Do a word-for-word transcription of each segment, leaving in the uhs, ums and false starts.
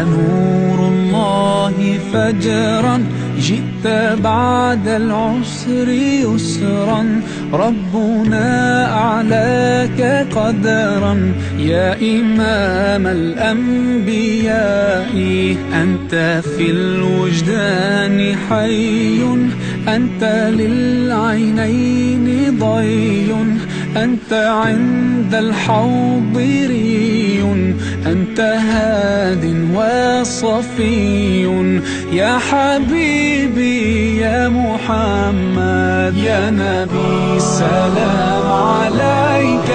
نور الله فجرا، جئت بعد العسر يسرا، ربنا أعلاك قدرا، يا إمام الأنبياء، أنت في الوجدان حي، أنت للعينين ضي، أنت عند الحوض ري، أنت هاد وصفي، يا حبيبي يا محمد، يا نبي سلام عليك،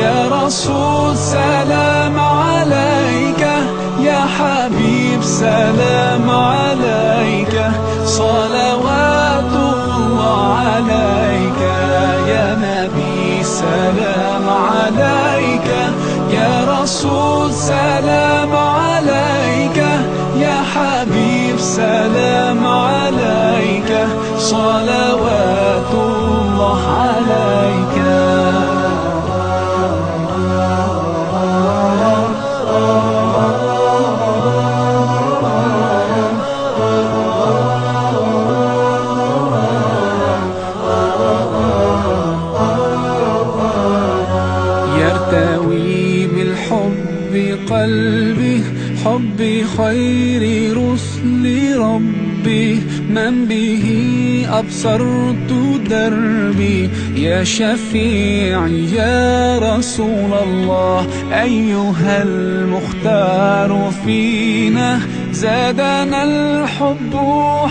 يا رسول سلام عليك، يا حبيب سلام عليك، صلوات الله عليك، يا نبي سلام عليك، يا رسول سلام عليك، يا حبيب سلام عليك، صلوات الله عليك. يرتوي بالحب قلبي، حب خير رسل ربي، من به أبصرت دربي، يا شفيعي يا رسول الله، أيها المختار فينا، زادنا الحب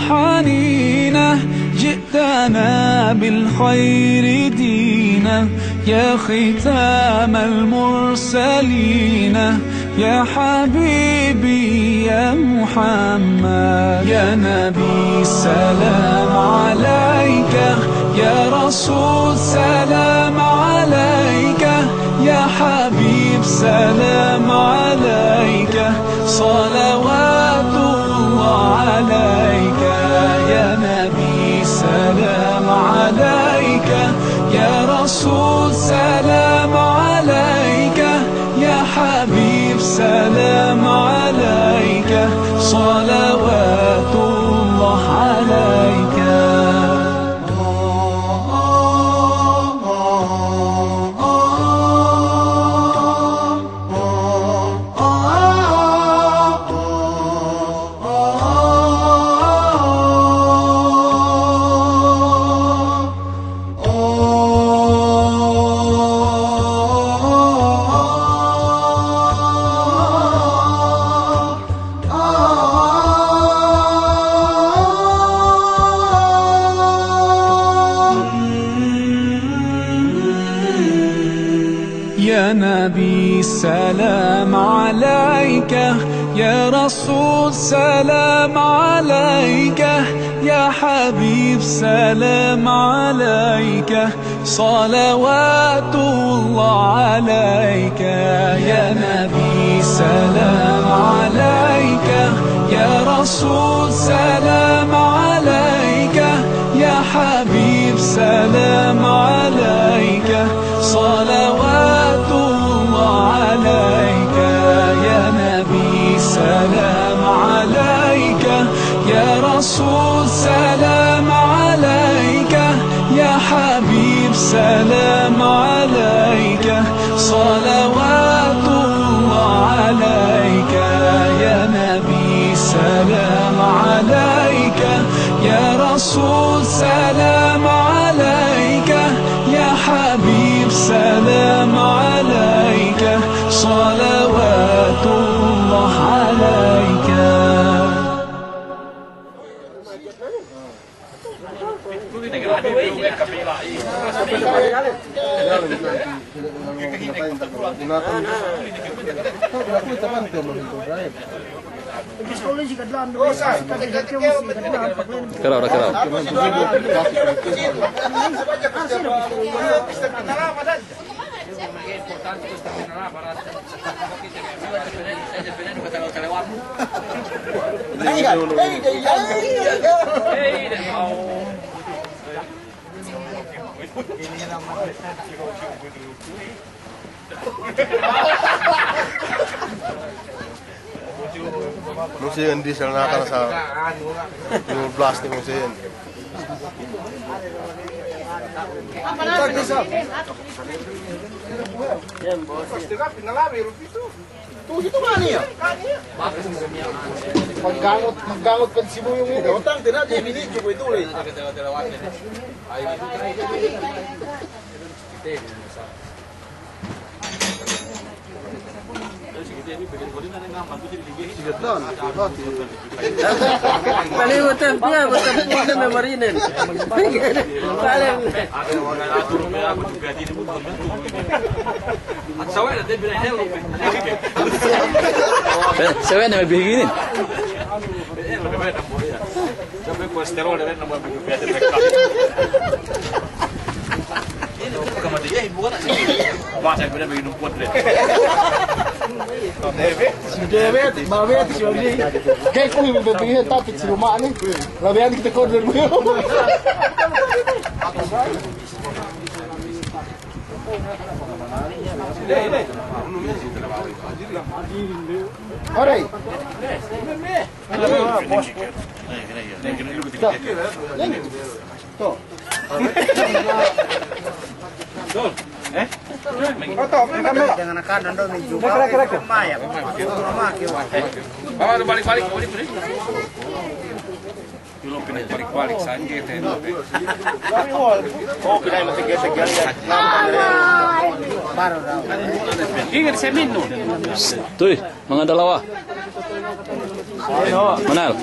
حنينا، جئتنا بالخير دينا، يا ختام المرسلين، يا حبيبي يا محمد، يا نبي سلام عليك، يا رسول سلام عليك، يا حبيب سلام عليك، صلوات الله عليك، يا نبي سلام عليك، يا رسول سلام عليك، يا حبيب سلام عليك، صلوات الله عليك. يا نبي سلام عليك، يا رسول سلام عليك، يا حبيب سلام عليك، صلوات الله عليك، يا نبي سلام عليك، يا رسول سلام عليك، يا حبيب سلام عليك، صلوات الله عليك، يا نبي سلام عليك، يا رسول سلام عليك، يا حبيب سلام عليك، صلوات الله عليك، يا نبي سلام عليك، يا رسول سلام عليك، يا حبيب سلام عليك، صلوات الله عليك. Kera, kera. Sen diesel na kan sa lima belas ni sen. Tuh, itu mana ya? Maggangot, maggangot kan si Buyung ini. Utang tidak dia bini cukup itu, Le. Paling utang dia, utang dia me' marinen. Paling. Sawe' ne me' bihiginin. Sawe' ne me' bihiginin. Diabetes, diabetes, diabetes. Kaya ko' ibu bebingin, tapi si luma' ni. Labi ani kite ko' dari beliau. Ore. Tuh. Tuh. Eh? Dengan anak-anak dong, juga. Kira, kira, kira. Lumayan. Bawa balik-balik, balik-balik. Baru daw. Ingat saya minum. Tuy, manga dalawa. Manal.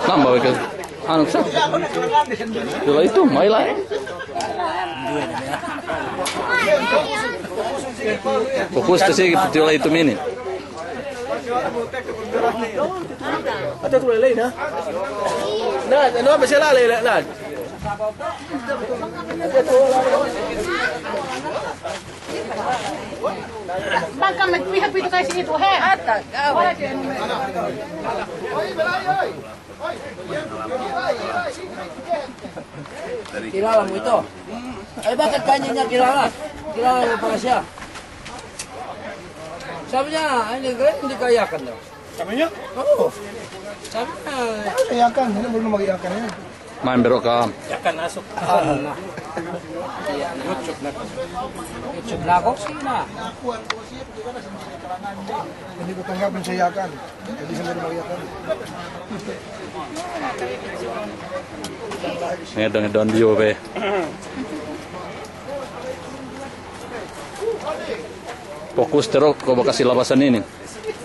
Nambah ke anu sa. Tiyula' itu, maila'e. Fokus tu si tiyula' itu minin. Ada tu lele, na? Na, na, masih lele, na. Bang ka magpihap itu kasi itu, he. Kilala mu itu? Eh, bakit kanya niya kilala? Kilala mu pala siya? Sabi niya, ay, hindi, hindi ka iyakan daw. Sabi niya? Oo. Sabi niya, eh. Ano siya iyakan? Hindi mo mag-iyakan yan. Main biro ka. Iyakan asuk. YouTube na. YouTube na ako, sino na? Hindi ko tanggapin siya iyakan. Ngedong-ngedong diyo pe. Fokus terus ko' bakas si labasan inin.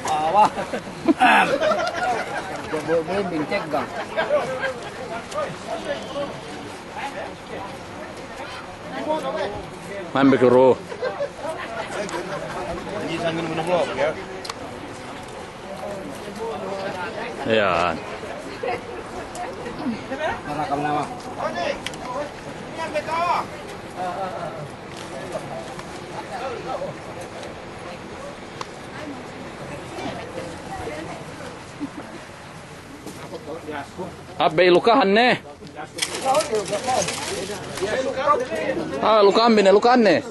Awa. Mambik ru. Iyan. Abe' lukahan ne. Ah, lukahan bi ne, lukahan ne.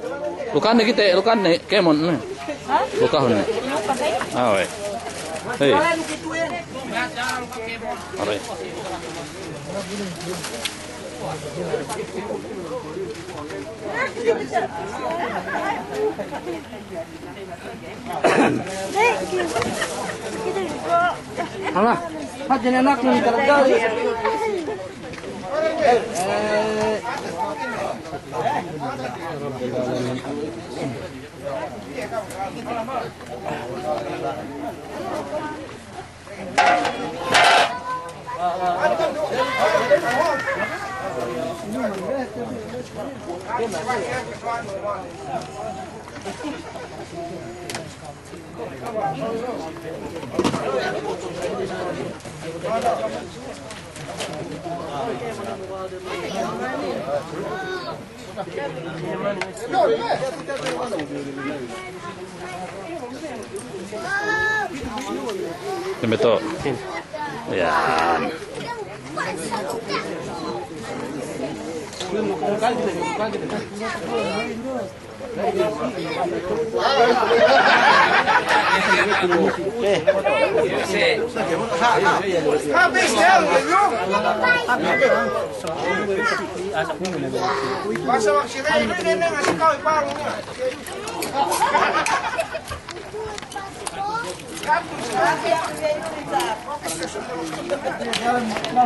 Lukahan ne kite, lukahan ne. Kēmon ne. Lukahun ne. Ah, we'. Hey. Aray. Ala, hadja ne anak ni talaga. Eh. Demi to. Yan.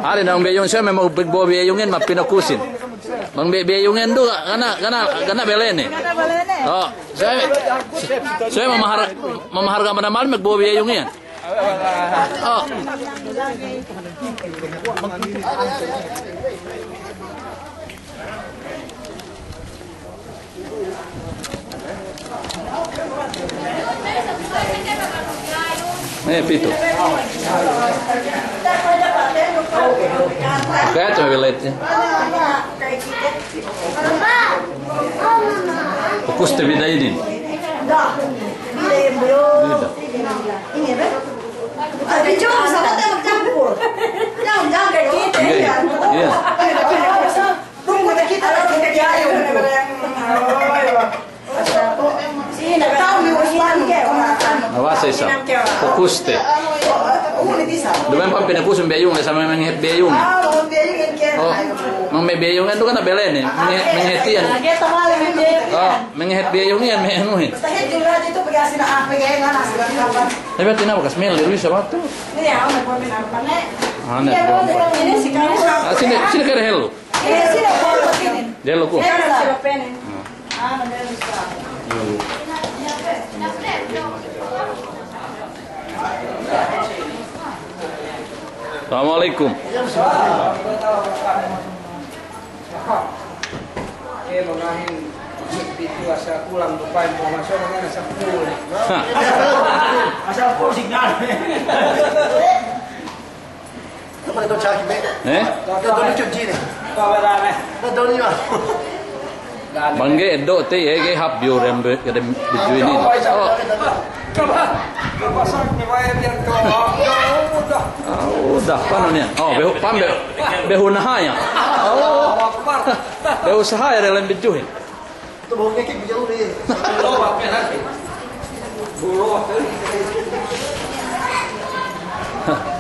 Ari, bang biyayungin, siye me' magbo'o biyayungin, mapinakusin. Bang bi-, biyayungin du, ga' ne, ga' ne, ga' ne belene. O, siye, siye mamaharga, mamaharga manamal magbo'o biyayungin. O. Eh, pitu. Kaya tu bilet ya. Fokus te bida inin. Bida. Iya. Iya. Awase isab. Fokus te. Duma'in pa'in pinakusun biyayungin, sa' me' mangahet biyayungin. O, bang me' biyayungin du ga' ne belene, mangahet, mangahet iyan. O, mangahet biyayungin, me' anuhin. Tapi ati na bakas mel, Luisa, batu. Ane, sine, sine kere helu. Delo ku. Assalamu alaikum. Asal pusing dah. Eh? Bang ga'i eddo' te, ga'i hāp biyu dem be-, dem bidju inin. O. A, udah, panu niya'. O, behu, pa'in be-, behu nahaya. O. Behu sahaya dem bidjuhin.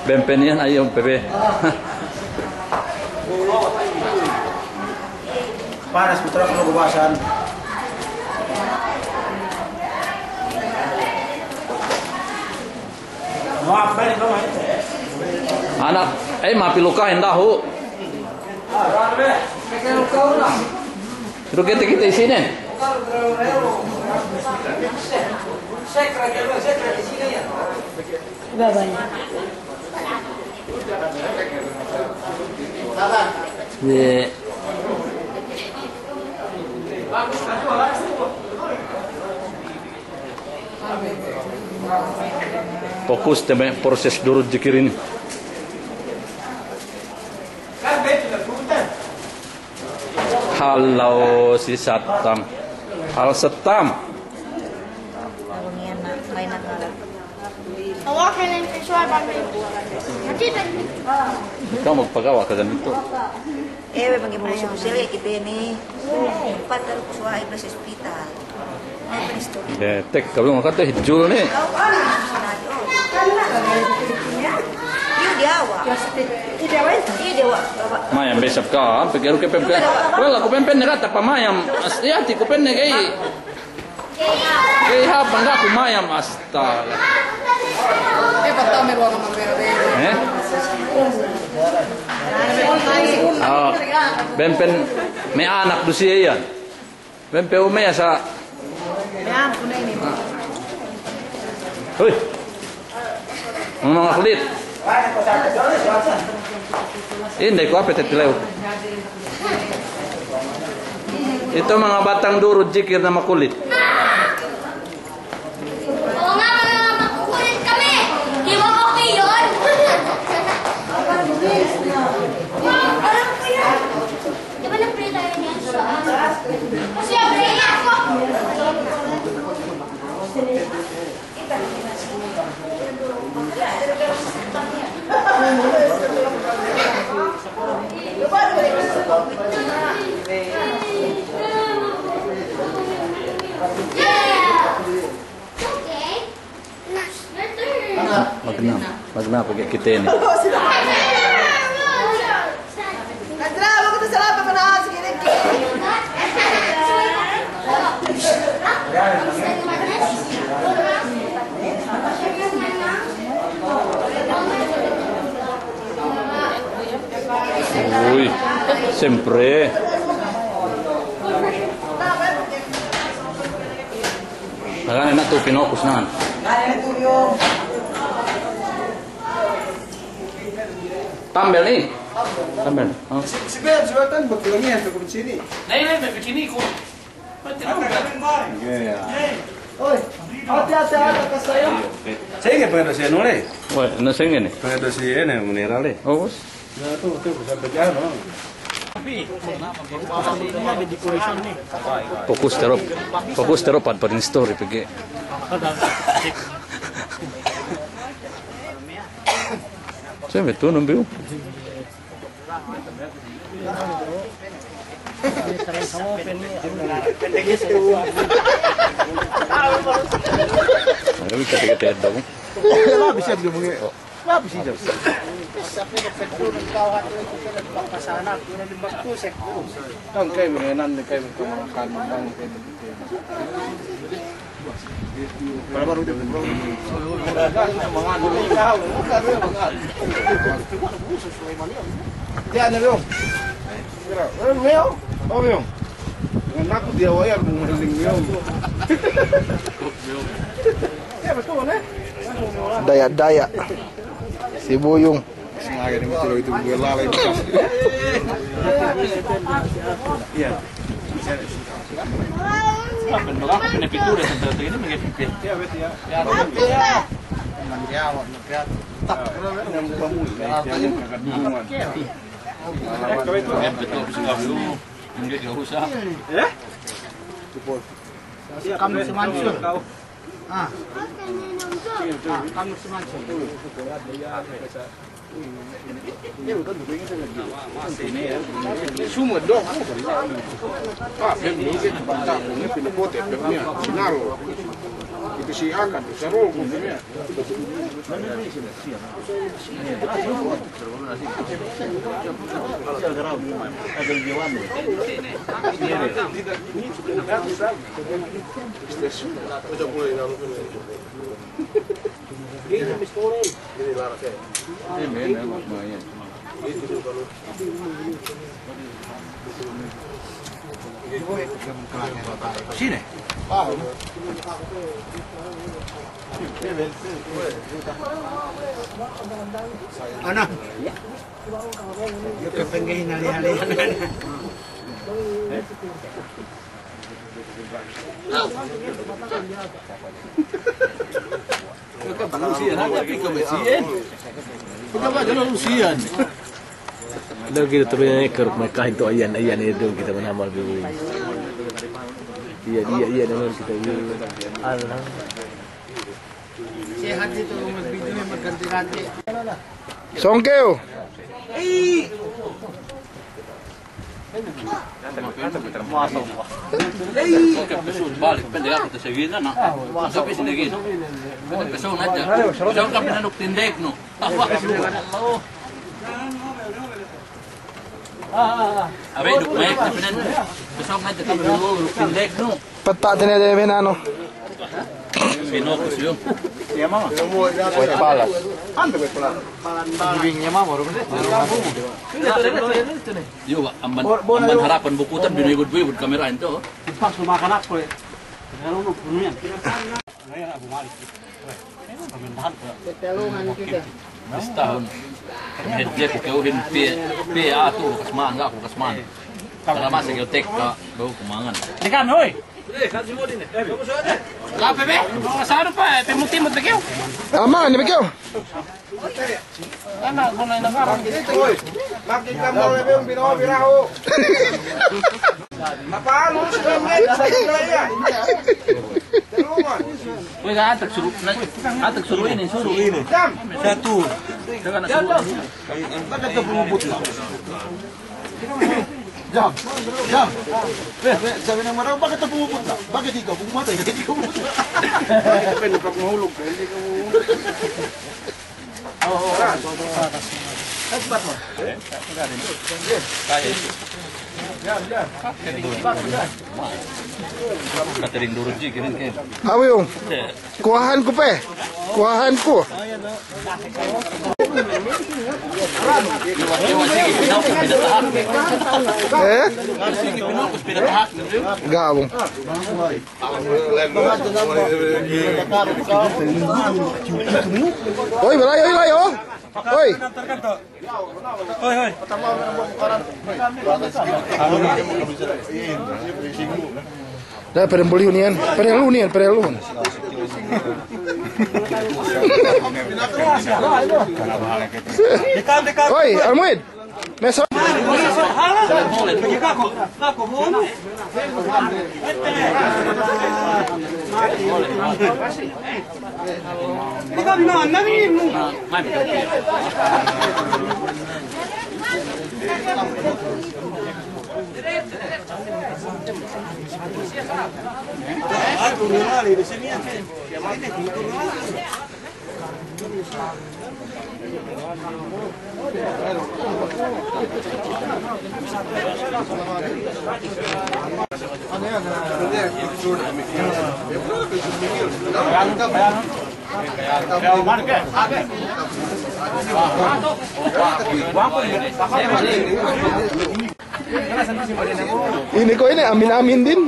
Bempen iyan ayo pebe. Panas putra kalau kebasan. Anak, eh, mapi lukahin dahu. Duk kite-kite isinen. Babay. Ye. Fokus te me' proses durut jikir inin. Hal lao si Sattam. Hal Sattam. Ikaw magpagawa ka ganito. Ewe, bang ibu musu-musu le, kite ne. Empat kali ku suwa, ibu si hospital. Be, tek, kalu ngaka te hijul ne. Mayam be isab ka, ampe keru ke pempe. Wala, ku pempen ne kata pa mayam. As-, iyati ku penne ga'i. Ga'i hāp bang ga' ku mayam, astaga. Eh? O, bempen me' anak du siye iyan. Bempen umeya sa. Huy. Manga kulit. Inday ku ape tetilew. Itu manga batang durut jikir na makulit. Magna, magna pegge' kite ne. Uy, siyempre. Hangkan ne tu pinokus nan. Tambel ne. Tambel. Oh. Si, si Ben, si Ben, tan, ba't ko lang yan? Ako sini. Nay, nay, may bikini ko. Ba't tinambel? Oy, ate, ate, ate, kasayo. Sa'ingge pangeddo' si anu le? Oy, na sa'ingge ne? Pangeddo' si anu, mineral le. Oh, bos. Fokus te du, fokus te du pad, pad in story pegge'. Sa'ingge tu numbiu. Kate-kate daw. Daya'-daya'. Si Buyung. Kamu si Mansur. Ah. Ah, kamu si Mansur. Sumeddo'. Ah, pegge' panta' pegge' pinapote' pegge' niya'. Sinaro. Itu si Akan, Sarul, pegge' niya'. Sine? Ana. Yo ke pengge hinali-hali. Lusiyan, hati pī kami siyan. Pagka ba, jalo lusiyan. Lagi tu tabi ne keruk me' kahin tu ayan, ayan iye dong kite manamal bi. Iye, iye, iye, dong kite iye. Alhamdulillah. Sehat itu, rumah bidunya magganti-ganti. Songkew. Ei. Balik, pende aku te segina na. Tapi sinigin. Pende peso na aja. Peso kan pinanuk tindek no. Abe duk mayek na pinanuk. Peso na aja kan pinanuk tindek no. Peta' tine de menano. Pinokus yu. White Palace. Yu ba, amban, amban harapan bukutan, binuyugud-buyugud kamera ito. Pas lumakanak ko eh. Bumalik. Bistahun. Hidje ku kewin piye, piye atu, bakas ma'an, ga' ku bakas ma'an. Tara masa kew tekka, ba'u ku mangan. Dekan, hoy! Lape be? Sa'adu pa, timut-timut be kew. Aman, be kew. Anak, gunay na karang. Hoy, makikita mo na be, umbino, biraho. Mapa'anu si Ramil sa Israel? Tulungan. Uy, atak suru, atak suru ini, suru ini. Satu. Baga ka pumuput na. Jam. Jam. Eh, eh, sabi' ne maraw, bakit ka pumupunta? Bakit ikaw? Pumatay ka, hindi ka pumunta. Bakit ka pumupunta? Catering duru ji, kirin, kirin. Awe, yung. Kuhahan ku pe. Kuhahan ku. Eh? Gabung. Oy, balay, oy, balay, oh. Oy. Oy, oy. Na, pere bulihun iyan. Pere luhun iyan, pere luhun. Oy, Almuid. Meso. Ine ko' ine, amin-amin din.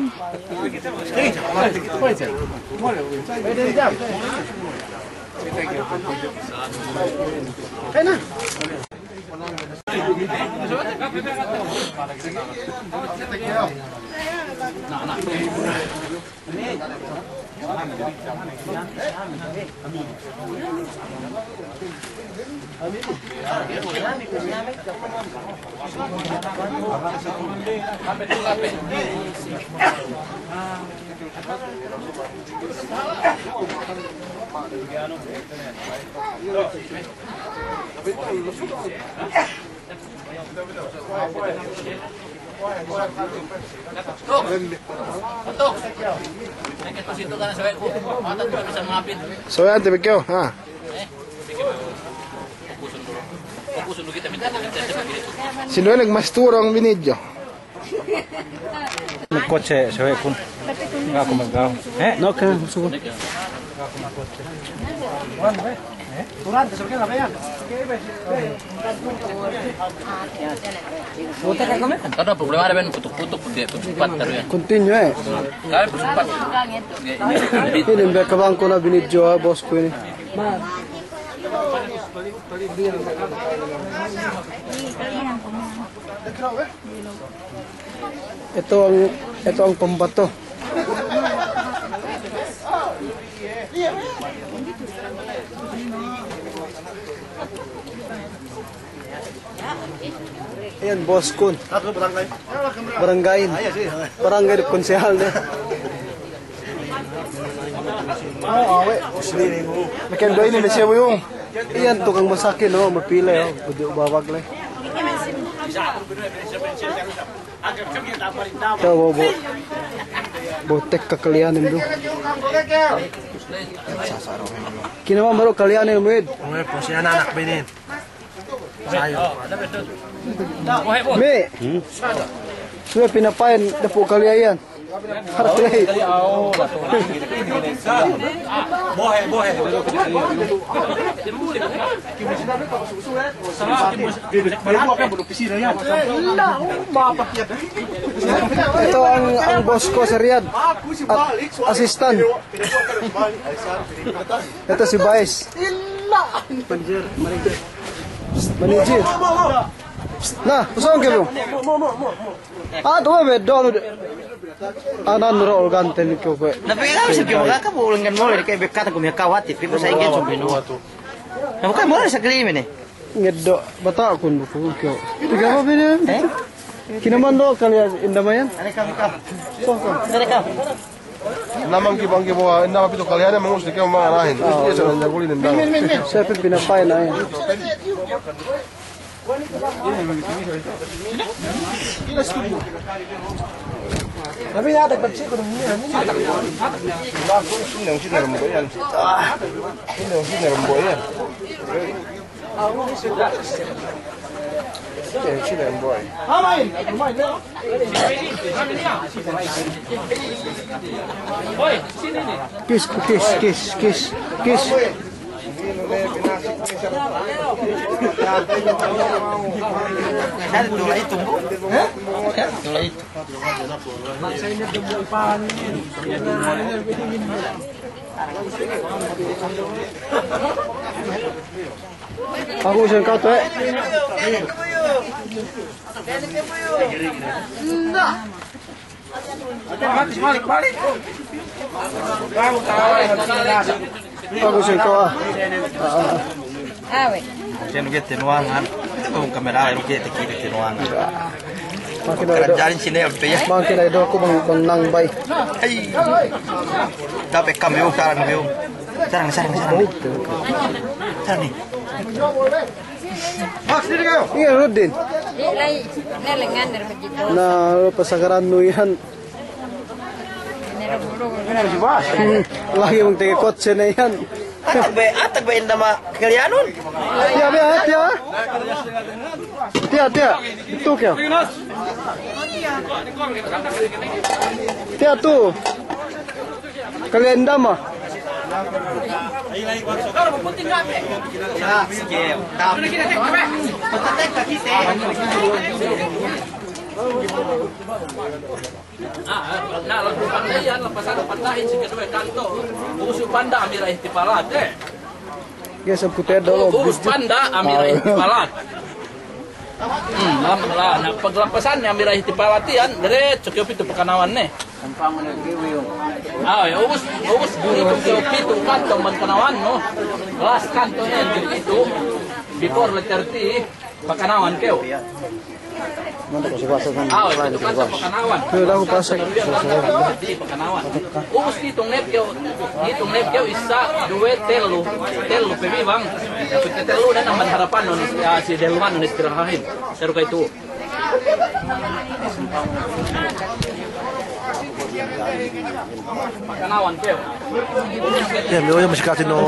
Sawe'an te bi kew, ha? Sinduwe nagmasturong binidyo. Magkotse, sawe'kun. Ga' ku maggaw. Eh? No, ka, sugo. Kada problema ada ben putuk-putuk, putuk-putuk, putuk-putuk, putuk-putuk. Continue, eh. Kaya putuk-putuk. Inin be kabangku na binidyo, ah, boss ku inin. Ito ang, ito ang pambato. Ayan, boss kun. Barangay. Barangay konsehal ne. Awe. Makin doy ni siya yung. Iyan tukang masakin, oh, mapilay, oh. Pwede ubabag lay. Ito, bo, bo. Botek kakaliyanin du. Kinaman baru kaliyanin, Muid. Oy, po siya na anak binin. Sayo. Me. Suwe pinapain, dapu kaliyayan. Harap lagi. Ito ang, ang boss ko sa Riyadh. At assistant. Ito si Vice. Manager, manager. Manager. Na, usahawan kayo. Ah, tuwa, be, doon. Anan ro, organ, ten, ko, ko. Napikir ko sa kiyo, makakabulan kan mo, kaya bekatan ko, miyakawati, pipo sa inggan, so, binu. Napikir mo, sa klime, ne? Ngeddo', bata' kun, ko, ko. Tiga apa bini? Eh? Kinaman do, kaliya, indamayan? Are ka, are ka. Are ka. Naman kibang kibawa, indama pitu kaliya, ne, mangus, ne, kaya, mangarahin. Oh, iya, sa, iya, gulin, indama. Siya pinapain na, eh. Kis, kis, kis, kis, kis. Aku sengkau tu, eh. Aku sengkau, ah. Awe'. Siye nu ga'i tinuwangan. Itu kung kamera, nu ga'i tinuwangan. Mangkin da'a du aku bang, bang nang bay. Ay. Tapi kami, oh, sarang, oh. Sarang, sarang, sarang. Sarang ni. Iye, Rudin. Na, pasagaran nu iyan. Hmm, lagi' bang tege kotse ne iyan. Atak be, atak be inda ma kaliyanun. Tiya' be, tiya'. Tiya', tiya'. Itu kaya. Tiya' tu. Kaliyan inda ma. Na, lagu panda iyan, lapasan pandahin si kaduwe kanto. Ubus panda amira ihtifalat, eh. Ubus panda amira ihtifalat. Hmm, lam-, la-, na, paglapasanne amira ihtifalat iyan, diretso kew pitu pakanawan ne. Awe', ubus, ubus pitu kanto amban kanawannu. Last kanto ne, pitu. Before letter T. Pakanawan kew. Awe', pitu kanto pakanawan. Di pakanawan. Ubus ngitung ne kew, ngitung ne kew isa, duwe, tellu, tellu pe bi bang. Tellu ne amban harapan nun, si dehelluhan nun istirahahin. Seru kay tu. Pakanawan kew. Ya, miyo, miyo, masih katin, no.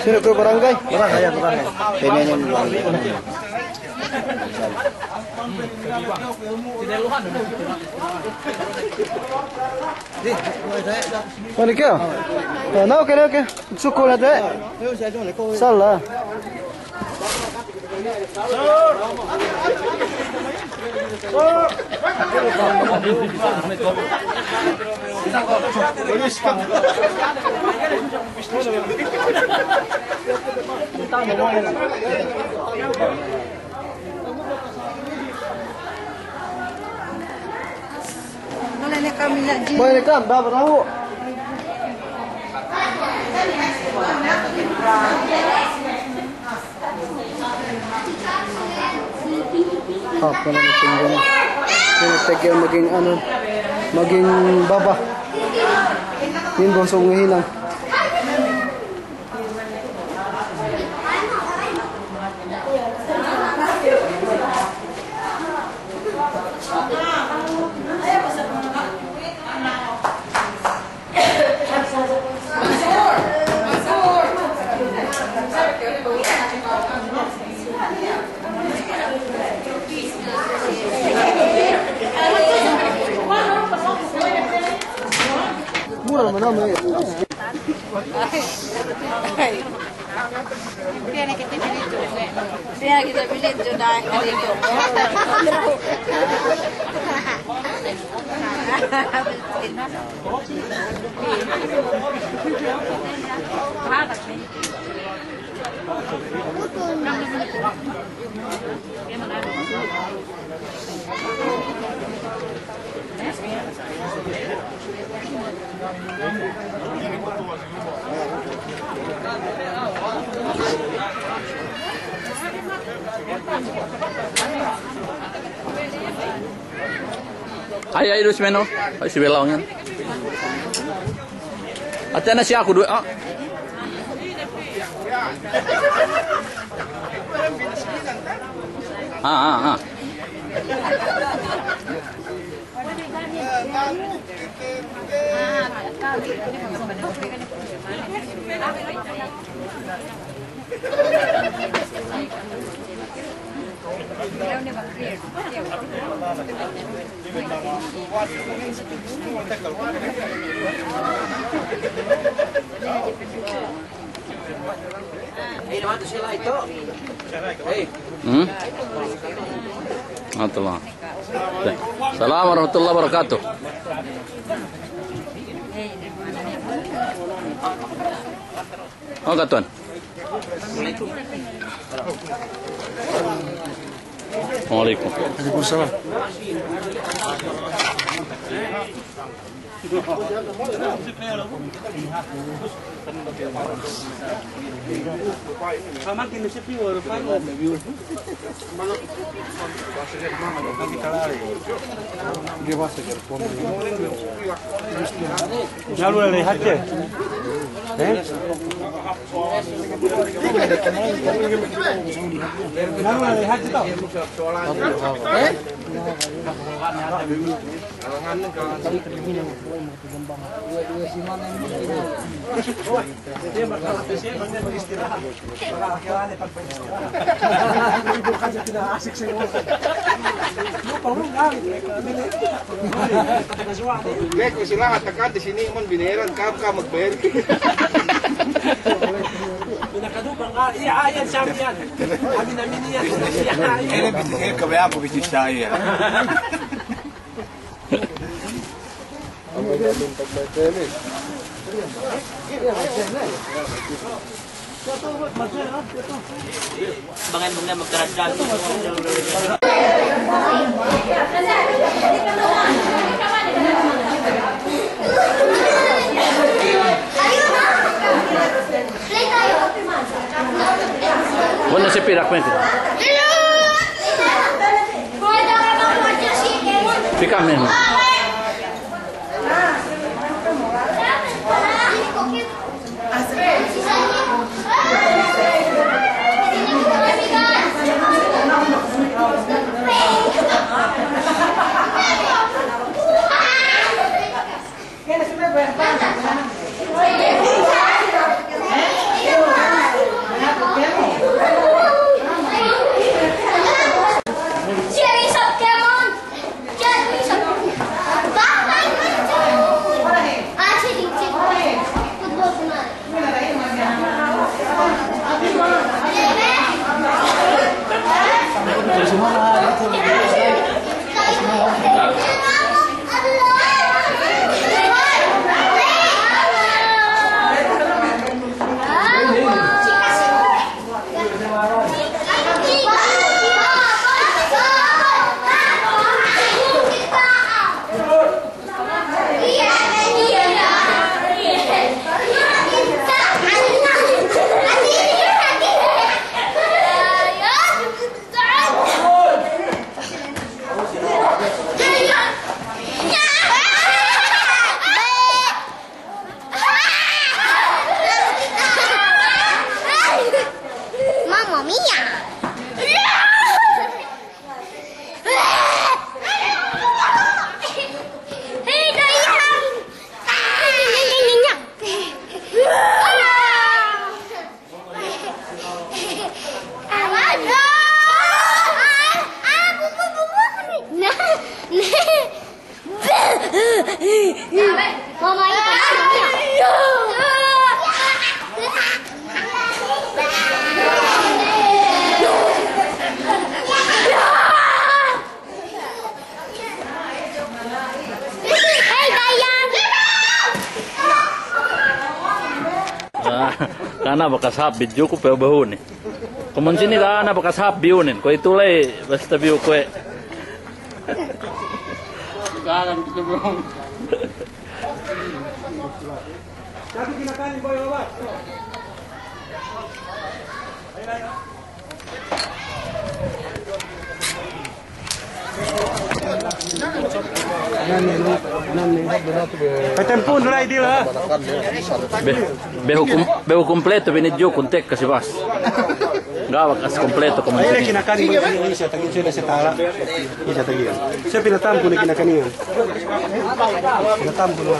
Sino kew, barangay? Barangay, ya, barangay. Ini, ini, ini. Mani kew? Na, oke, oke. Sukul ate. Sala. Boleh rekam, dapat tahu. Apa nama tinggal? Ini tegel maging anu, maging baba. Ini bosong ngehinang. Mura naman naman eh. Tiya' ne kite bilidju, eh. Tiya' ne kite bilidju, dai, kari tu. Ay, ay, dus meno. Ay, si Belaw yan. Ate na siya aku duwe, ah. Ah, ah, ah. Hmm? Warahmatullah. Salam warahmatullahi wabarakatuh. Oh, katuan. Assalamualaikum. Waalaikumsalam. Nalu lale hadje. Eh? Nalu lale hadje to. Eh? Bek, sila katakan di sini, mon bineran, kam, kam magbayar. Pinakadupang ka, iya, ayan, sabi yan. Amin, amin, iyan. Ini, ini, ini, kami ako, bisnis saya. Bangin, bangin magkaradjal. Bueno, si pirak, men. Pika, men. Mamma mia! Ah, kana bakas hap video ku pe bahu ni. Kuman sini kana bakas hap video nin. Kuwe' itu ley basta video kuwe'. Kana kita bahu. Petempun lay dila. Be, behu kum-, behu kumpleto binidyo kuntek kasi bas. Gawa' kas kumpleto kuman. Ay, sini. Kinakanin mo, isa, isa, tagi, isa, isa, tala. Isa, tagi. Siya pinatampun na kinakanin. Pinatampun na.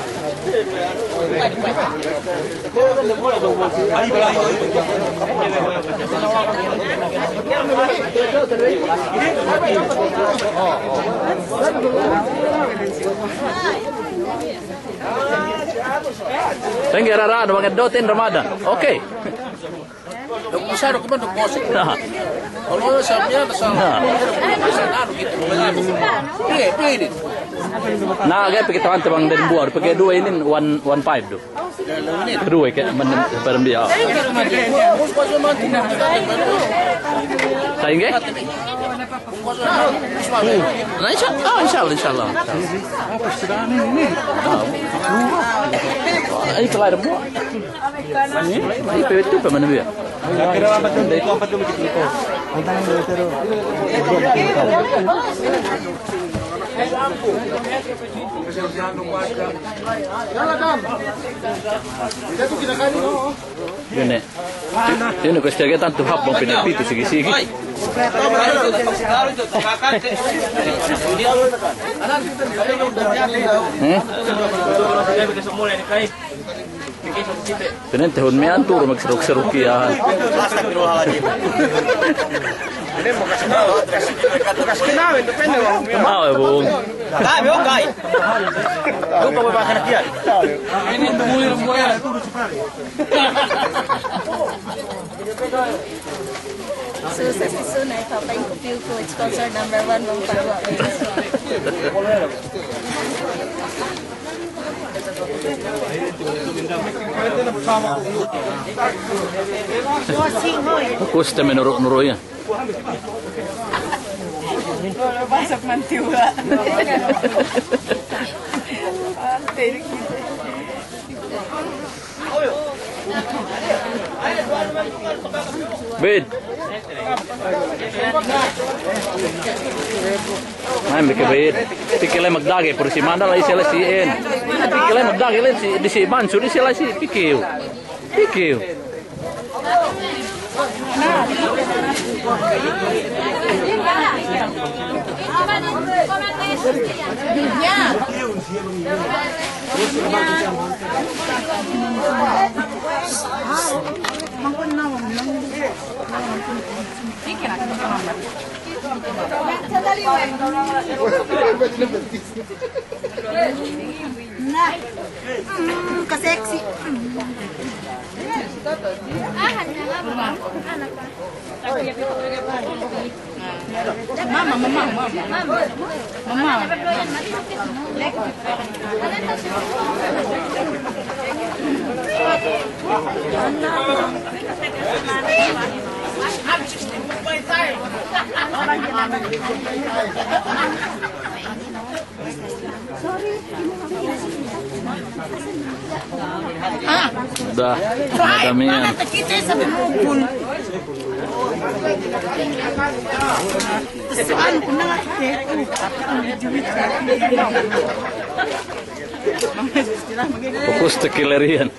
Sa'ingge rara, anu, bang eddoten Ramadan. Oke. Duk bisa duk kuman duk bosek. Nah. Kalau sa miya'an sa, nah. Bisa anu gitu. Iya, iya, ini. Na, ga'i pegge' tawante bang dembuwa', pegge' duwe inin one, one five du. Duwe ke, man, parang biya'. Sa'ingge? Na, insya-, ah, insya Allah, insya Allah. Ay, itu lay dembuwa'. Ini, ini, itu, itu, apa namanya? Yun ne. Yun ne, kuwe' stage tantu hap bang pinapitu sigi-sigi. Hmm? Pinentehun miya'an turu magseruk-seruk iyan. Astagfirullahaladzim. Kumawe, Bung. Lupa gua pakai anak dia. Susah si Sunay, Papa, in kupiw ku, sponsor number one, Bang Pagwa. Kuste menuru'-nuru' iyan. Basag mantiwa. Bid. Main bike bid. Pikil ley magdagi puru si Mandal, la'i siye la'i si en. Pikil ley magdagi la'i si, di si Mansur, di siye la'i si pikil. Pikil. Na. Mm, ka-sexy. Mm. Mama, mama, mama. Mama. Da, madamiyan. Fokus tekilerian.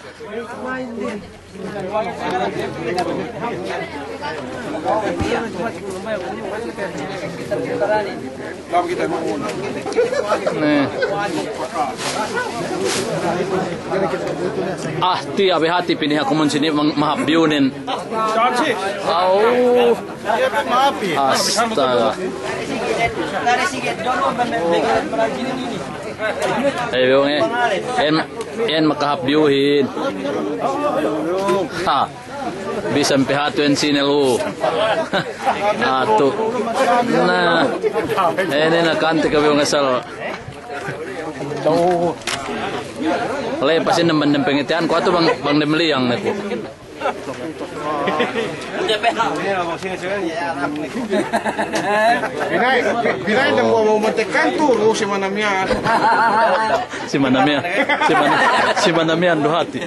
Ne. Ah, tiya' be hati' piniha kumun sini mahap biyunen. Au. Astaga. Eh, biyung, eh. En, en makahap biyuhin. Ha. Bisan pe hatu en sinelu. Atu. Na. Ine na kante ka biyung asal. Lepasin dem, dem pangiteyan ku atu bang, bang dem liyang ne ku. Pina'in, pina'in dem bu, bu matekan tu, si Manamiyan. Si Manamiyan. Si Mana-, si Manamiyan du hati'.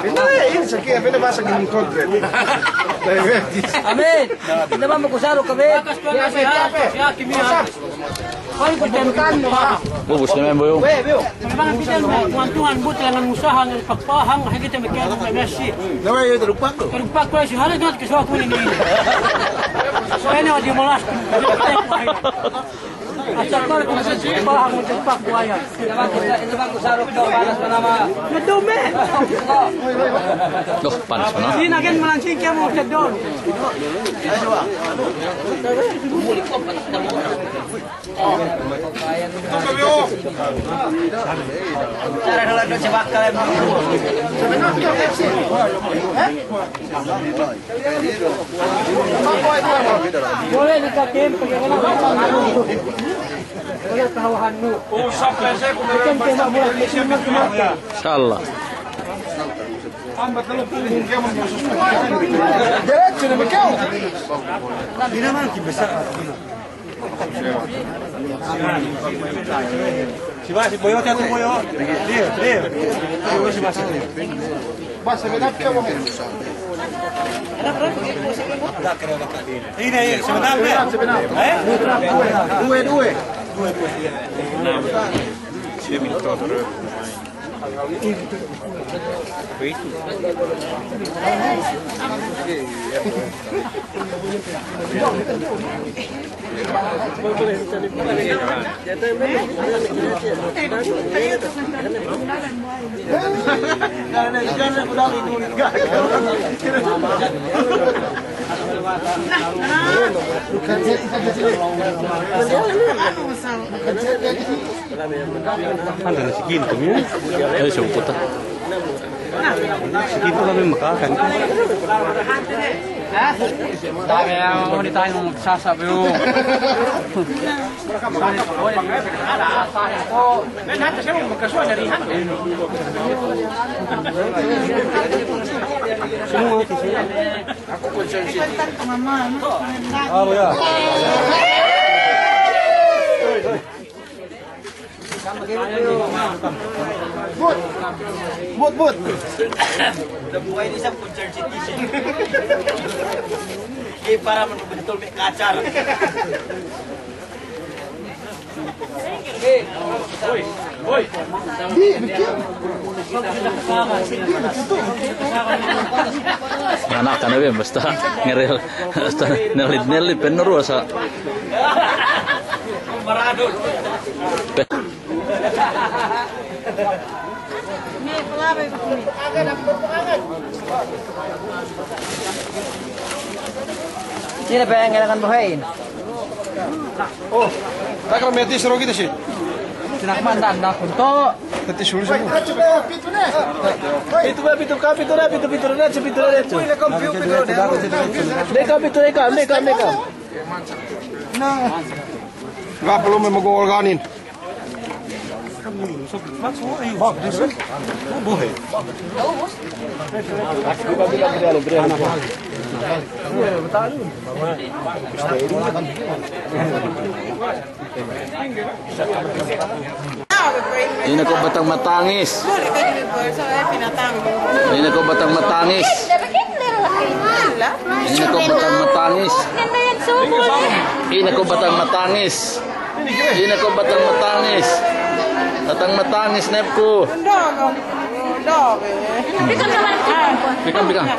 Pina'in, ini sakit, pina'in bahasa gini kodre. Amin. Kita mah mau kusaru kami. Siapa, siapa? Siapa? Bubus ne me' buyung. Bang, bisan me' kuwantuhan bu, talangan usaha, ngan pakpahang, hagi te me' kaya me' mesi. Nawa ya, terlupa ko. Terlupa ko, si hali ngat kesuwa kunin ini. So, ini wajib molas. Asal ko, pakpahang, terlupa ko ya. Ngedume. Duh, panas mana? Sini agen malansing kaya mau sedon. Insya Allah. Si Basi, boyo, tiya' tu boyo. Diyo, diyo. Diyo, si Basi. Ine, ine, sebentar, eh? Duwe, duwe. Duwe, duwe. Anda na si Ginto, ya? Ay, si Ginto kami makakan. Dami ang mga tayo mong sasab, yo. Semua. But, but, but. Nabuhay ni sa Puncak Citizen. Kaya para manubentul me' kacar. Anak ka ne be, basta ngerel, basta nelid-nelid, penurus, ha. Sine pe ngelekan buhayin? Oh, takal meti suru kite si. Sinak mandan dah kunto. Meti suru suru. Pitu be, pitu ka, pitu be, pitu, pitu be, pitu be. Deka, pitu, deka, deka, deka. Ga' perlu me' magolganin. Ine ko' batang matangis? Ine ko' batang matangis? Ine ko' batang matangis? Ine ko' batang matangis? Ine ko' batang matangis? Batang matangis, nepku. Pikam, pikam.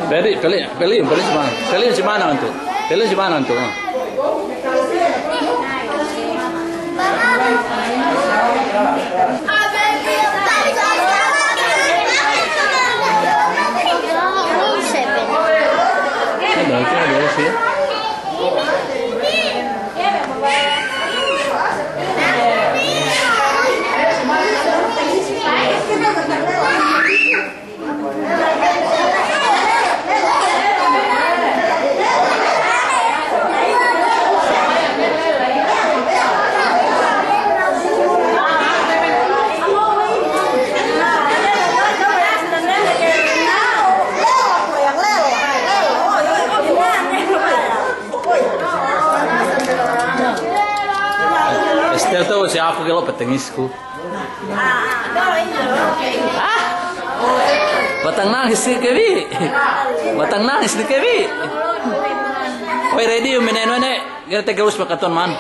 Peli, peli, peli, peli si mana? Peli si mana antu? Peli si mana antu? Aku gelo petengisku. Ah! Batang nangis ni kebi. Batang nangis ni kebi. Oi, radio menen wene. Gere tegerus makatuan man.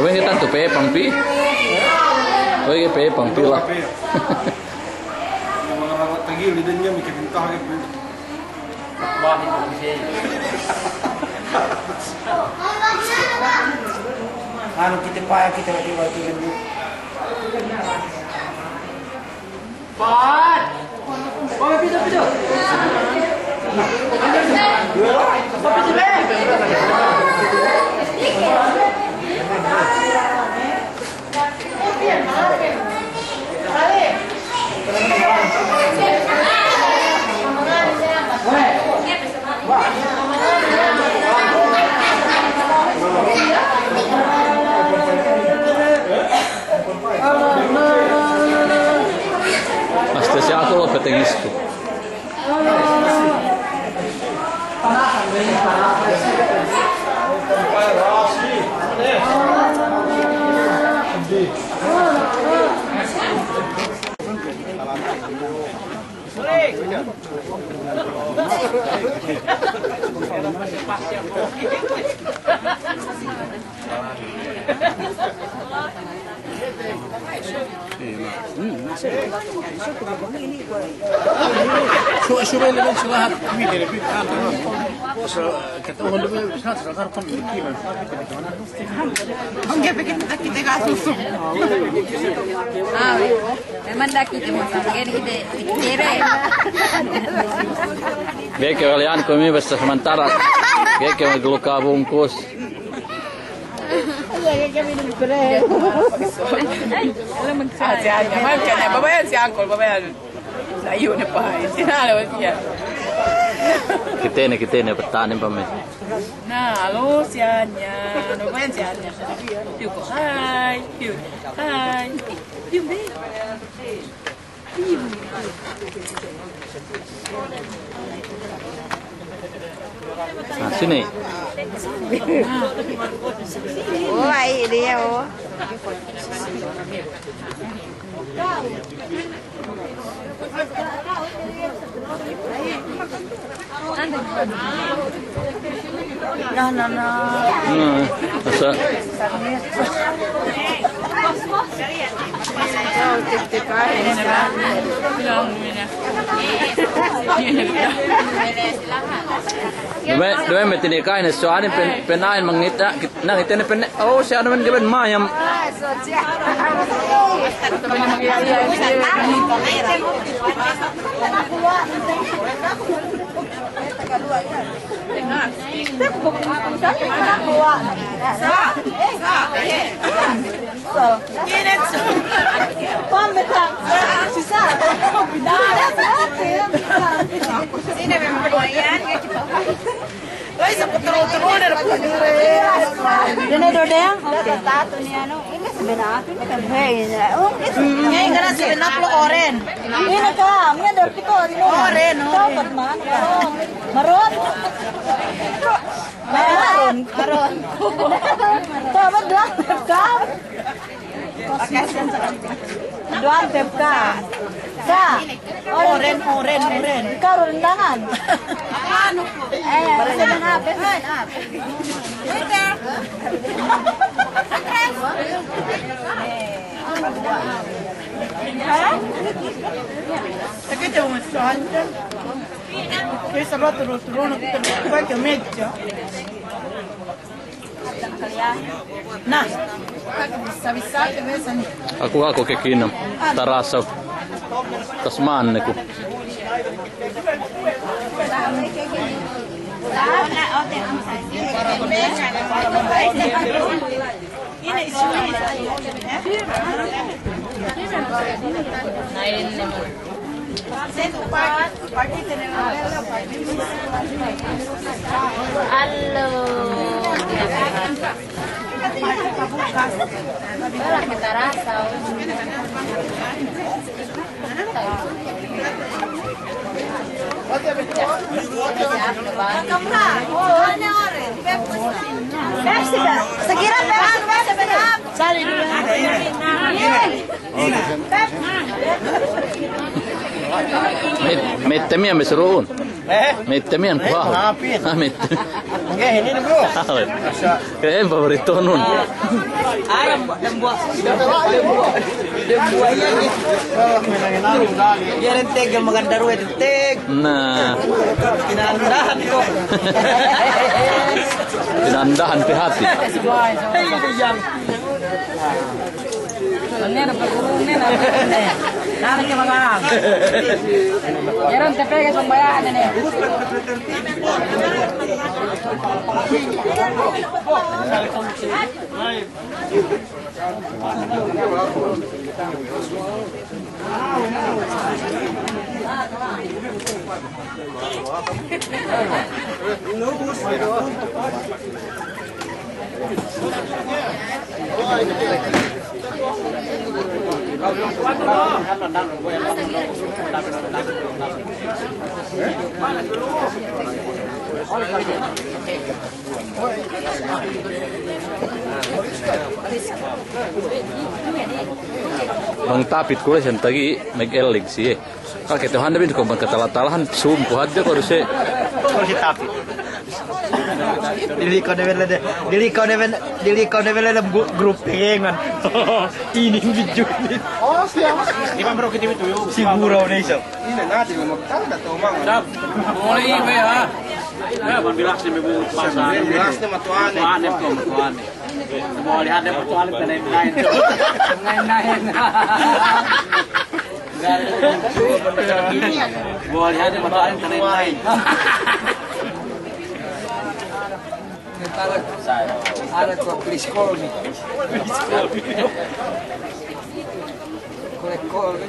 Oke, kita tu pe pangpi. Oke, pe pangpi lah. Tagil, di dunya, mikir pintu, gitu. Anu, kite paya, kite wakil-wakil. Pat! Oh, pito, pito. Oh, pito, be. Hasta si aku lo petengisku. Memang da'a kite, kite, kite. Ga'i ke wali'an ku mi basta samantara'. Ga'i ke magluka bungkus. Ah, si Anya, ma'am, si Anya, babayan si Angkol, babayan. Layu ne pa, si Nala, si Anya. Kite ne, kite ne, peta'an ne, pame. Na, halo, si Anya. Babayan si Anya. Piyu ko, hai, piyu, hai. Piyu, be. Na, sine. Oh, ai, dia, oh. Na, na, na. Na, asa. Duma'in, duma'in me' tineka'in, so anu pen, pena'in mangita', kit-, nangitene pene', oh, si anu men geben mayam. Sine me' makoyan, Dene dodeng? Oke. Hei, ngana seven up lo oren. Ine ka, miya dor pito, ine. Oren, oren. Maron. Maron. Maron. Tama dua ka. Duwante ka. Sa. Oren, oren, oren. Ikaw, rendangan. Anu? Eh, seven up, seven up. Waiter. Andres. Ha? Sakit yung restaurante. Kaya sa ba, turu-turu na kita, medyo. Na. Aku, aku ke kinem. Tarasaw. Tasman ne ku. Allo. Pepsi, Bang. Segira Pepsi, Pepsi. Met-, mette miya'an me' suru'un. Eh? Mette miya'an kuwe'. Hapin. Ah, mette. Nge, inin, bro. Ka'am paboritonun. Aram, dambuwa'. Dambuwa' iyan, eh. Iyan, teg, maganda ruwe, teg. Na. Tinandahan ko. Tinandahan pe hati. Ini ada pergurung nih, ada pergurung nih. Tarik ke belakang. Jangan tepek ke sembahyang ini. Bang Tapit kuwe' siye tagi' mag-ellig siye. Kal kite hande bin ko' bang katala-talahan sum ku hadja ko' duse. Ko' si Tapit. Dili ko' ne bele de. Dili ko' ne bele, dili ko' ne bele de gru-, grup tengengan. Ini video ini. Oh, siya. Di man bro kite itu. Sigura ne iso. Ine nadi me' magtanda to mang. Sab. Mulai ibe ha. Ya, pambilas ne me' bu pasal. Pambilas ne matu'ane. Matu'ane to, matu'ane. Mulai hande matu'ane tanayin-nayin. Tanayin-nayin. Mulai hande matu'ane tanayin-nayin. Anak ko, please call me. Please call me. Collect call, eh.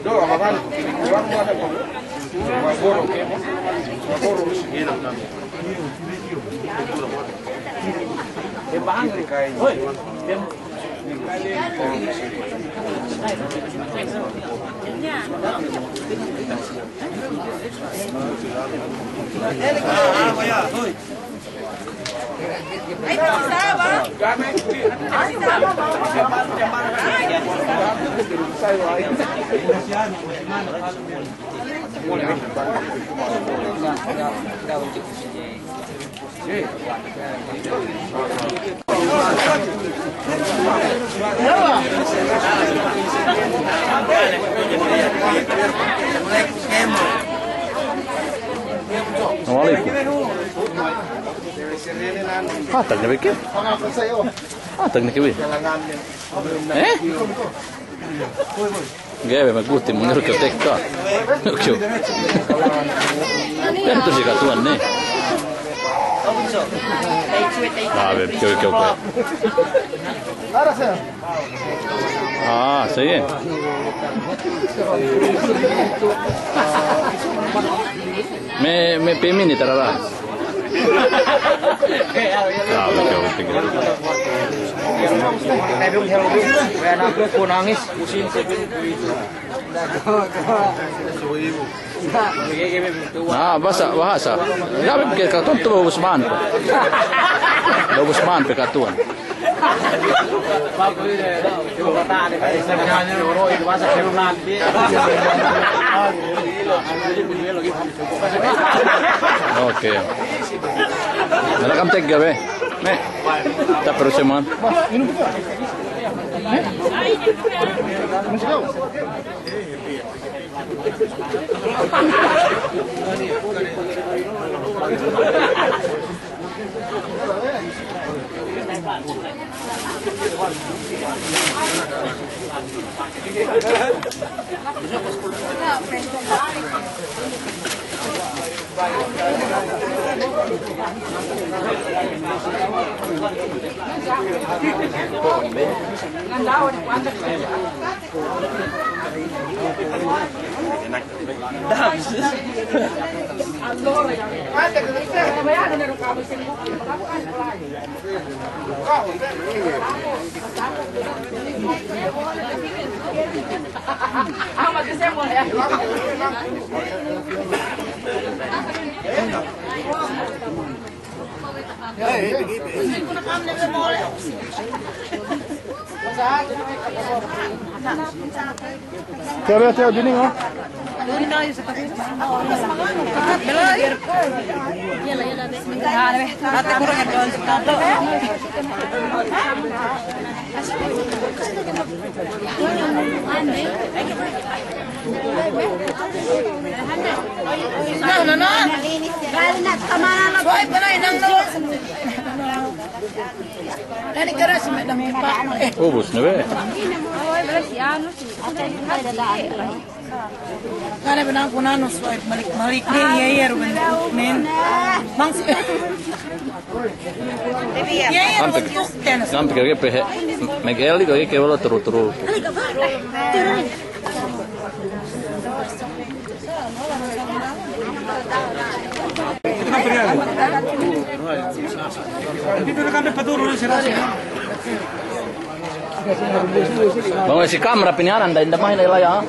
Assalamu alaikum. Hatag ne bi ke? Hatag ne ke bi? Eh? Ga'i be maguti' menurut ke tekka. Oke. Tentu si katuwan ne. Ah, be, oke, oke, oke. Ah, sige. Me', me' pemini tarara. Ah, oke, oke. Ah, basa, bahasa. Ga'i bi ke katuwan tu, ubus man pe. Ubus man pe katuwan. Oke. Nala kam tegga be. Me'. Tape du seman. Teo, teo, teo, dini, oh. Ubus ne be. Gane benang kunanu suwai malik-malik ne, iye, iye, ruben men. Bang si. Iye, iye, ruben. Nampi kage pehe. Megeli kage ke wala turu-turu. Bang, si kamera pinihanan, da inda mahin ilaya.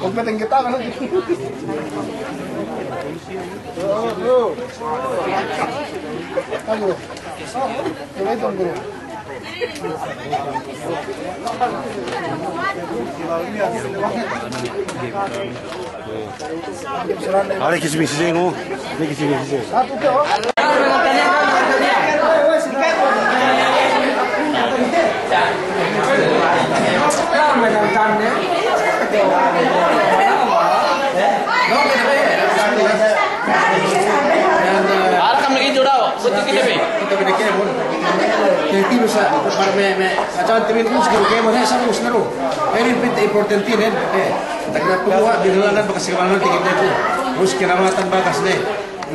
Kompeten kita kan. Ayo. Ayo. Coba itu, Guru. Are kisi-misi seng, oh. Are kisi-misi seng. Ara kam lagi jurau, betul kita be. Kita be deke, bon. Jadi, bisa, para me, me, Acan timin us guru kēmon, he, sa us ne du. Inin pa'inte importante inin, he. Tagna' pungwa' binalangan bakas kamalangan tingin ne du. Us kinamatan bakas ne.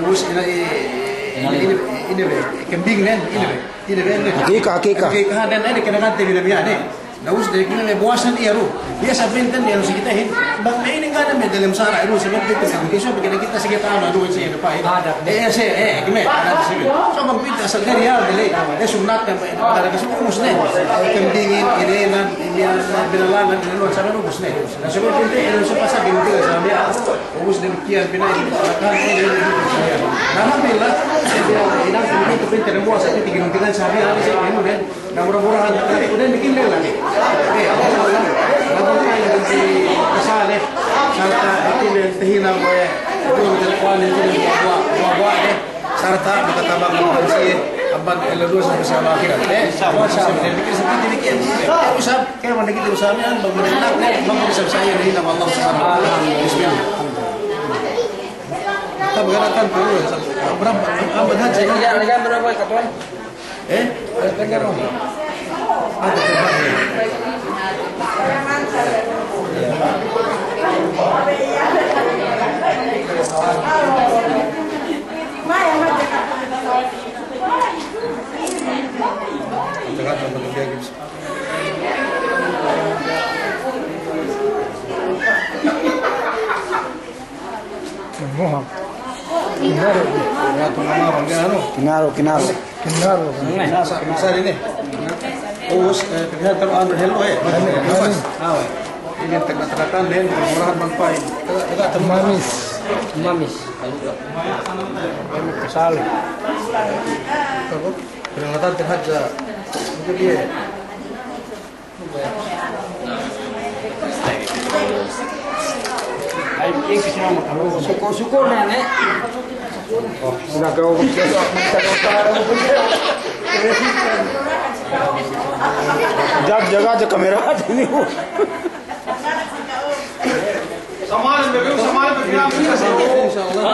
Us ine, ine, ine, ine be, kambing ne, ine be, ine be, ine. Akika, akika. Akika, ne, ne, kinamatan timin ne, ne. Na us de kine ne buwasan iye du. Iye sa pa'inte ne, anu si kitehin. Bang me' inin ga' ne me' dalem sara', anu si pa'inte ne, isu pa'inte kite si kite anu, anu si kite pa'in. Adat. Eh, eh, si, eh, kime, adat si. So bang pa'inte asal dari ya, dali. Eh, sunnat ne, Ada kasi ubus ne. Kambingin, inenan, inian, binalangan, inenan, sabi ubus ne. Na sabi pa'inte, inenan sa pasal ginuntilan sa miya'an. Ubus ne kiyan pinain, makahan, inenan, inenan. Na alhamdulillah, inenan, pa'inte, pa'inte, na buwasan pa'inte ginuntilan sa miya'an, inenan. Na mura-murahan, udah bikin deh lah. Eh, apa salah? Na pa'inte, pa'inte, sarta' pa'inte, tahinang we', pa'inte, kuwan, pa'inte, buwa', buwa', buwa', eh. Sarta' makatabang amban siye, amban ellew duwe sampay si ellew ahirat. Eh, masya Allah. Demikian, seperti demikian. Usap, kaya mana kita usap, ya, bang, bang, bang, bang, usap saya, ini nama Allah Subhanahu wa Ta'ala. Bismillah. Kita bergerakan terus. Berapa, berapa haji? Ya, ya, berapa, Tuan? Eh? Kinaru. Kinaru, kinaru. Kinaru. Ubus, eh, pilihan taru anu hello, eh. Awe. Inin tagna'-tagna'an den, murahan bang pa'in. Mamis. Mamis. Mamis kasali. Peringatan terhadja. Itu dia. Suku-suku nenek. Oh, sudah kau. Jaga, jaga kamera ini. Insya Allah.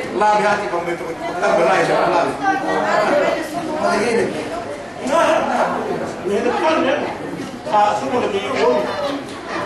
Labi hati' pambantu, pagtambal la'i sa' labi.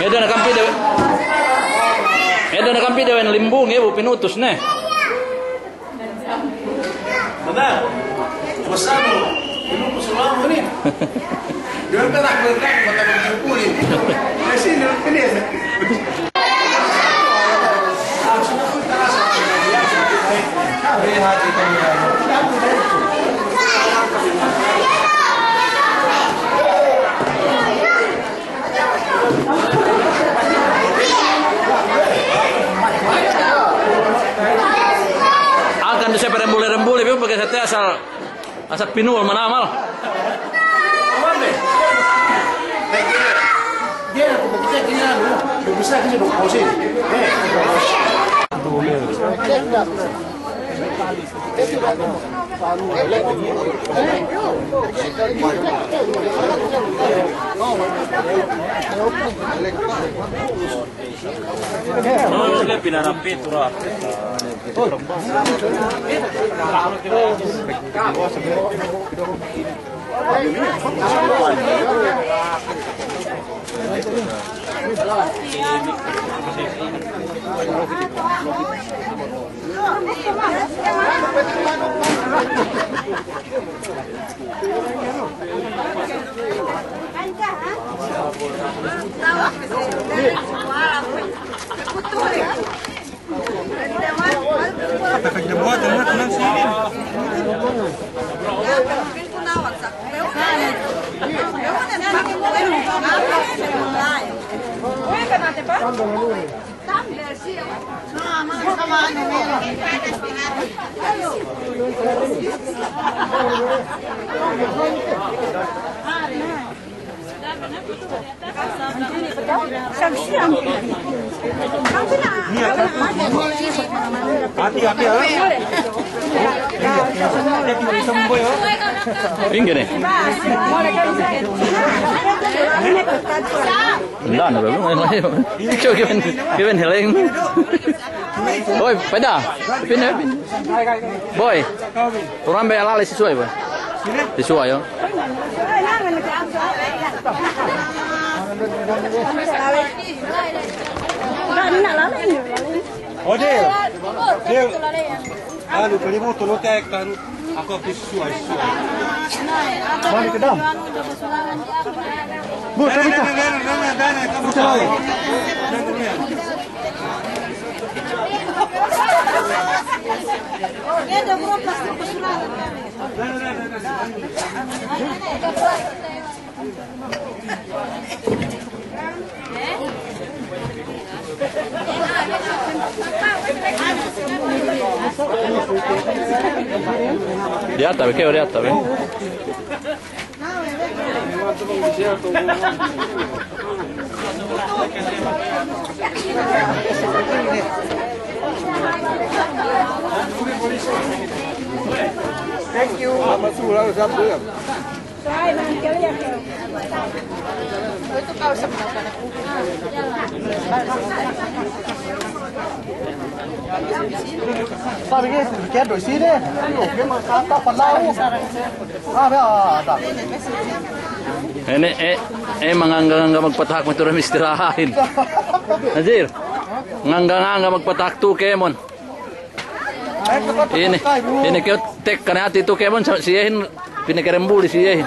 Eddo na kampi de, eddo na kampi de wen limbung, iye bu pinutus ne. Mana? Masanu, pinutus lamu ni. Dia kan aku kan mata kumpulin. Kasi ni, ini. Akan du siye pe rembule-rembule, biyu pegge' sate asal Asal pinuwal manamal. Hati-hati, ha? Hati-hati, ha? Inggih ne. Ndak, ndak, belum. Coba gimana, gimana heleng? Boy, peda. Pina, pina. Boy. Kurang be alale sisuwa, boy. Sisuwa, yo. Ode. Anu, kalimutu lu tekan, aku habis suai, suai. Balik ke dalam. Bu, tapi tak. Diata be, ke diata be. Thank you. Ine, e, e, mangangga-ngangga magpatahak me' tu'u mistirahahin. Nazir, ngangga-ngangga magpatahak tu'u kēmon. Ine, ine kew tekka ne hati' tu'u kēmon sa-, si iyehin, pinakerembuli si iyehin.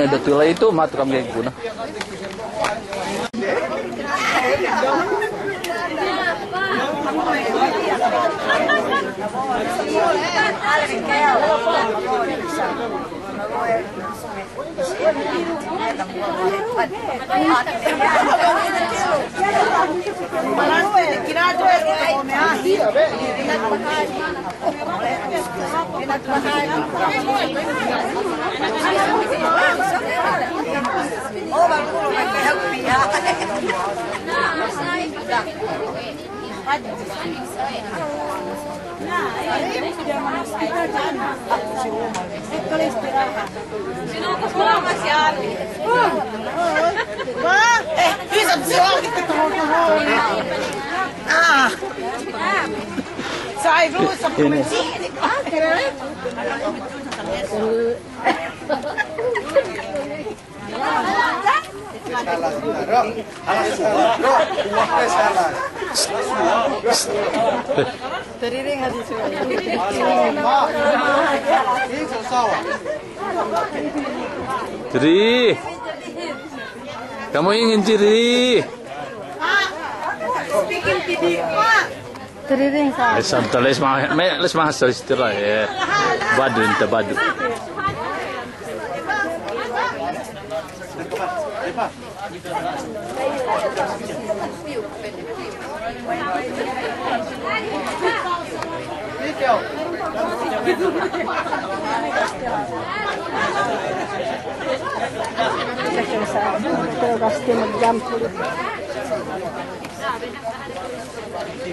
Datu la'i tu, matu kam ga'i guna. Tiri. Kamu ingin tiri? Tiriring sa. Eh, sabta les ma-, me-, les mahas sa istira, eh. Badu, inta badu.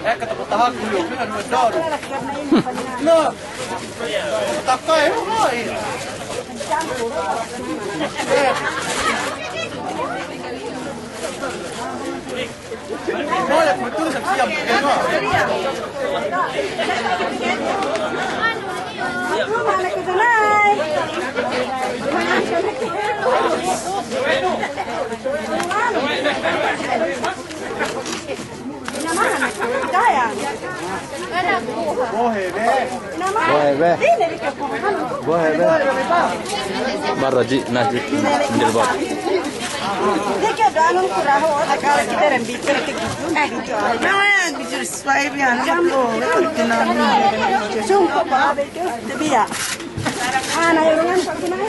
Eh, kata patahak dulu, kan ada daru. Nah, takay, oh, iya. Eh. Boleh, betul, siap, siap. Bohe be. Bohe be. Bara ji, na ji. Jilbab. Dikit doang kurang, oh, sekali kita rembit, rembit gitu. Eh, namanya gitu, sesuai biar anak lo, itu kenal. Sungguh, Pak, itu dia. Ah, nah, yang kan, Pak, kenal.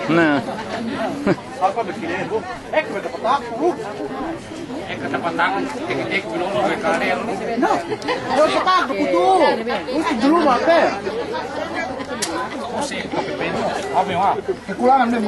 Na. Kekulangan dem.